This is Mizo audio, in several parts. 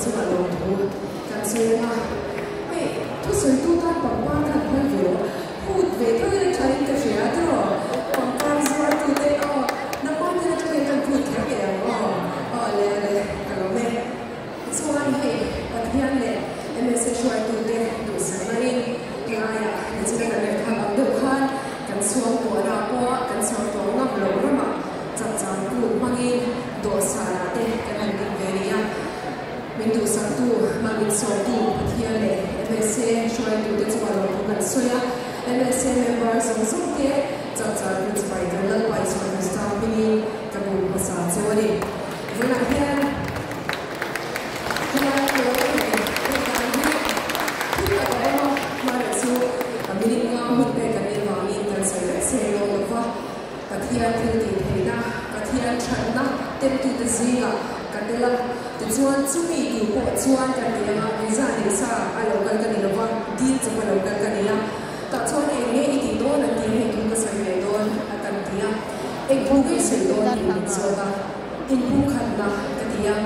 chungah lawmthu kan sawi ang a. Hei, thusawitu tan pangpar khan phal ve rawh. Phut ve tho ila thain ka hria tiraw? Pangpar zuartute aw, nangmah hnen atangin kan phut kher teh ang aw. Aw le le, ka lawm e. Chuan hei, Pathian leh MSA hruaitute duhsakna in helaiah nichina kan lehkha ang deuh khan kan chhuang tuahna pawha kan chhuang tuah ngam lo ramah chapchang kut hmangin dawhsanah te kan han ding ve nia. Min duhsaktu, hmangin sawmtu Pathian leh MSA hruaitute chuan lawmthu kan sawi a. MSA member zawng zawng te chapchar kut chibai kan Lalpa Isua Krista hmingin ka buk hmasa cheu a ni. Vawiinah hian helai pawl leh hetiang hi thil tak a awm a, hmanah chu minute nga hun pek kan nih avangin kan sawi vek se lo lova, Pathian thil tih theihna, Pathian thatna temtute zingah ka tel a, tichuan chumi tur pawh chuan kan ti anga visa nei sa a lo kal ka ni lova, dil chawp a lo kal ka ni a, tah chuan eng nge i tih dawn an ti a, hei thu ka sawi ve dawn a kan ti a, eng thu nge i sawi dawn tih min zawt a, inpumkhatna ka ti a,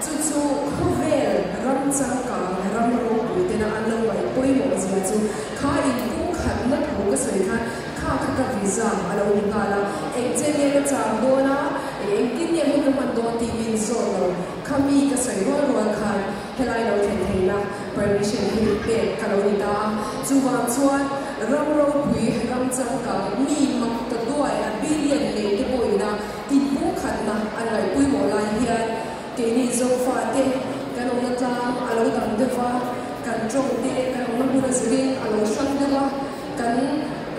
chu chu khawvel ram changkang ram ropui tena an lo ngaih pawimawh zia chu kha inpumkhatna thu ka sawi khan Kha kha ka visa a lo ni nghal a, eng che nge ka cham dawn a, engtin nge hun ka hman dawn tih min zawt lo. Kha mi ka sawi rual rual khan helai lo thlen theihna permission hi pek ka lo ni ta a. Chuvang chuan ram ropui, ram changkang, mi mak ta duai a billion lei te pawhin a inpumkhatna an ngaihpawimawh lai hian keini Zofate kan awmna tlang a lo dang deuh va, kan tawng te kan awmna hmun a zirin a lo hrang deuh a. Kan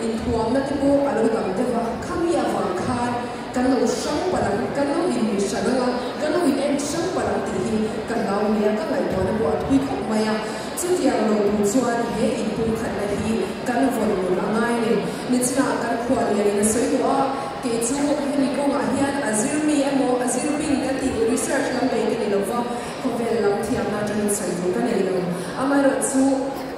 inthuamna te pawh a lo dang deuh a, khami avang khan kan lo hrang palh ang, kan lo inmi hran ang a, kan lo in en hrang palh ang tih hi ka hlau nia, ka ngaihtuahna pawh a thui khawp mai a. Chutiang lo tur chuan he inpumkhatna hi kan vawn nun a ngai a ni. Nichinah kan khuallianin a sawi tawh a, kei chu hemi kawngah hian a zir mi emaw a zir bing ka tih research lam bei ka ni lo va, khawvel lam thiamna atangin sawi tur ka nei lo. Amaherawhchu,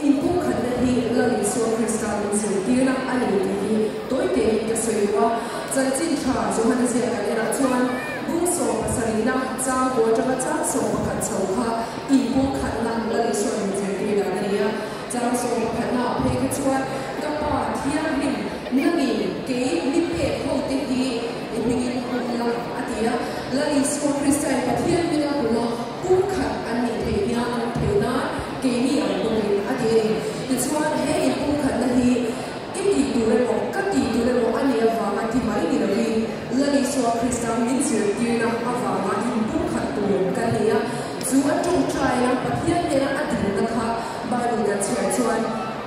Inpumkhatna hi Lal Isua Krista min zirtirna a ni tih hi tawi tein ka sawi duh a. Chanchin tha Johana ziak kan enah chuan bung 70na chang kaw atanga chang 11 chho kha inpumkhatna Lal Isua min zirtir dan a ni a. Chang 11 ah phei kha chuan ka Pa Thianghlim nangin kei mi pek ho te hi i hmingin hum la a ti a. Lal Isua Krista in Pathian hminga hum a pumkhat an nih theih hian an awm theih nan Keini ang bawkin a ti a ni. Tichuan, he inpumkhatna hi i tih tur emaw, ka tih tur emaw a nih avanga ti mai ni lovin, Lal Isua Krista min zirtirna avanga inpumkhat tur kan ni a. Chu a tawngtaina Pathian hnena a dilna kha Bible kan chhiar chuan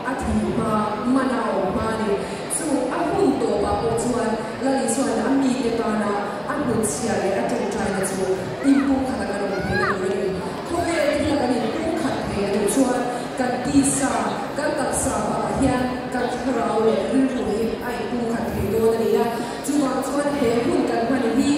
a thi hma, man a awm hma a ni. Chu a hun tawpah pawh chuan Lal Isua'n a mite tana a hnutchhiah leh a tawngtaina chu inpumkhata kan awm theihna tur a ni. Khawvel thila kan inpumkhat thei a nih chuan kan tisa, kan taksa bakah hian kan thlarau leh rilru hi a inpumkhat thei dawn a ni a. Chuvang chuan he hun kan hman hi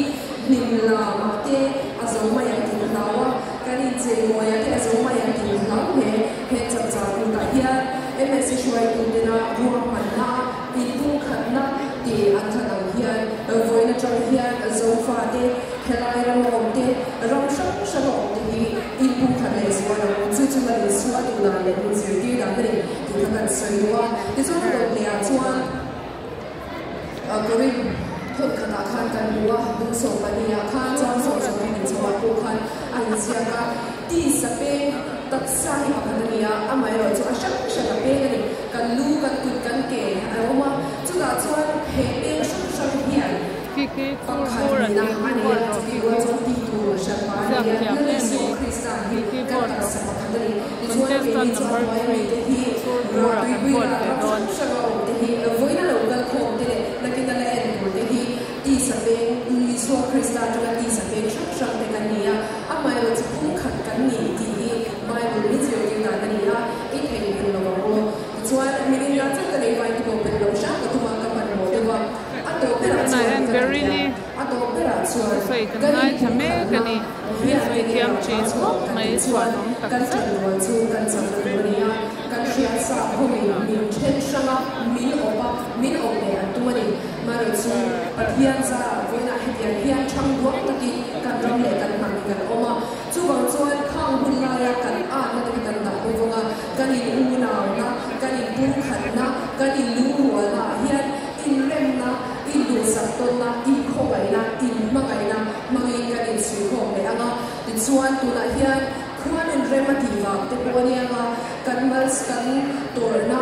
hlim lamah te a zo mai ang tih ka hlau a, kan incheimawi ah te a zo mai ang tih ka hlau hle. He chapchar kutah hian MSC hruaitu tena ruahmanna a inpumkhatna tih an thlan ang hian vawiin atang hian Zofate, Helai ram a awm te, ram hrang hrang a awm te hi inpumkhat leh zual ang u. Chu chu kan insuah duh dan leh min zirtir dan a ni tih kha kan sawi duh a. Tichuan a dawt leh ah chuan Korin thawn khatah khan kan hmu a, bung 12 ah khan chang 70 in chho ah pawh khan a inziak a, tisa peng taksa hi pakhat a ni a, amaherawh chu a hrang hrang a peng a ni. Kan lu, kan kut, kan ke a awm a, chutah chuan he peng hrang hrang hian Khi khi chur Pakhat bur an nihna tih a khi nei vote a, rawh chutih khi rual khi chuan tih tur hranpa a ziak nei a, thiam Lal em Isua mai Krista khi hi khi kan vote rawh taksa pakhat a ni. Tichuan contestant keini chu a number hnuaia 3 mite hi chur bur ah kan Rahtuipui vote rah ve ram dawn. hrang hranga awm te hi, vawiina lo kal khawm te leh nakina la en tur te hi tisa peng Lal Isua Krista atanga tisa peng hrang hrang te kan ni a, amaherawh chu pumkhat kan ni tih hi Bible min zirtir dan a ni a, i theihnghilh lo ang u. Tichuan minin lah chuan ka nei vai te pawh pel lo hram ka tum a, ka hmanhmawh deuh a. A tawp berah Tunah chuan hian ka ti a, Beryl-i a tawp berah chuan thusawi kan kan ngaithla mek a inpumkhatna ni. riah Thusawi te leh thiam rangva thin chhuah khawp kan mai tih chuan chhuanawm tak kan zet. ṭan rual chu kan chakna tur a ni a, kan hriatsa khawmin min ṭhen hrang a, min awp a, min awp leh an tum a ni. Marawh chu Pathian zarah vawiinah hetiang hian ṭhang duang takin kan ram leh kan hnam hi kan awm a, chuvang chuan khang hun unauna, kan inpumkhatna, kan inlungrualna ah hian inremna, induhsak tawnna, inkhawngaihna, inhmangaihna hmangin kan insuihkhawm leh ang a. Tichuan tunah hian khuan inrem a tih vang te pawh a nia nga, kan mals kan tawrhna,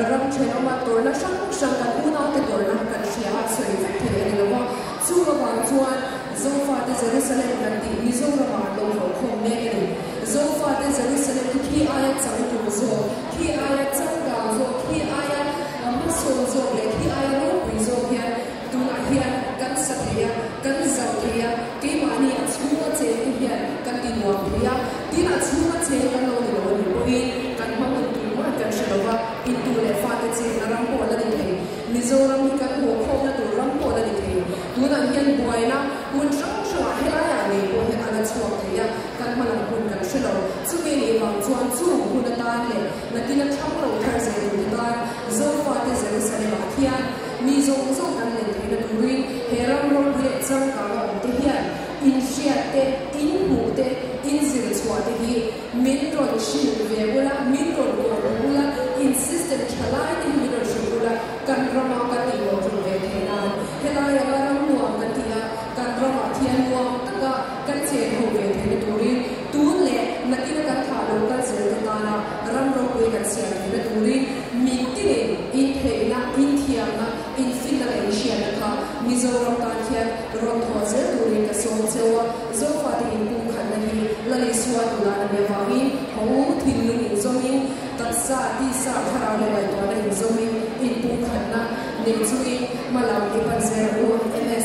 ram thenawma tawrhna hrang hrang kan unaute tawrhna kan hria a, sawi vek thei a ni lo va. Chu avang chuan Zofate Jerusalem kan tih Mizoramah an lo hlawhkhawm mek a ni. Zofate Jerusalem hi khi aia chang tur zawk, khi aia changkang zawk, khi aia hmasawn zawk leh khi aia ropui zawk hian tunah hian kan sa thei a, kan zauh thei a, keimahni a chhunga cheng te hian kan ti nuam thei a, tin a chhunga cheng kan lo ni lo a nih pawhin kan hmang in tumah kan hre lo va, intu leh fate chenna ram pawh la ni thei. Mizoram hi kan haw khawmna tur ram pawh la ni thei. Tunah hian buaina hmun hrang hrangah helaiah ngei pawh hian a la chhuak thei a, kan hma lam hun kan hre lo. Chumi nih vang chuan chung hun atan leh nakin a thlang lo thar zel tur te tan Zofate Jerusalem-ah khian mi zawng zawng kan len theihna turin he ram ropui leh changkang a awm te hian inhriat te, inhmuh te, inzir chhuah te hi Min rawn hrilh ve ula, min rawn kawh ru ula, in system tha lai te hi min rawn hrilh ula, kan rama kan inlawh tluk ve theih nan. Helai anga ram nuam kan tih a, kan ramah thian nuam taka kan chen ho ve theihna turin, tun leh nakina kan thah lo kal zel te tana ram ropui kan siam theihna turin min tinin intheihna, inthiamna, infinna leh inhriatna kha Mizoram tan hian rawn thawh zel turin ka sawm cheu a. Zofate inpumkhatna hi Lal Isua duhdan a nih avangin ho thinlung inzawmin, taksa, tisa, thlarau leh ngaihtuahna inzawmin inpumkhatna nei chungin hma lam i pan zel ang u. Amen.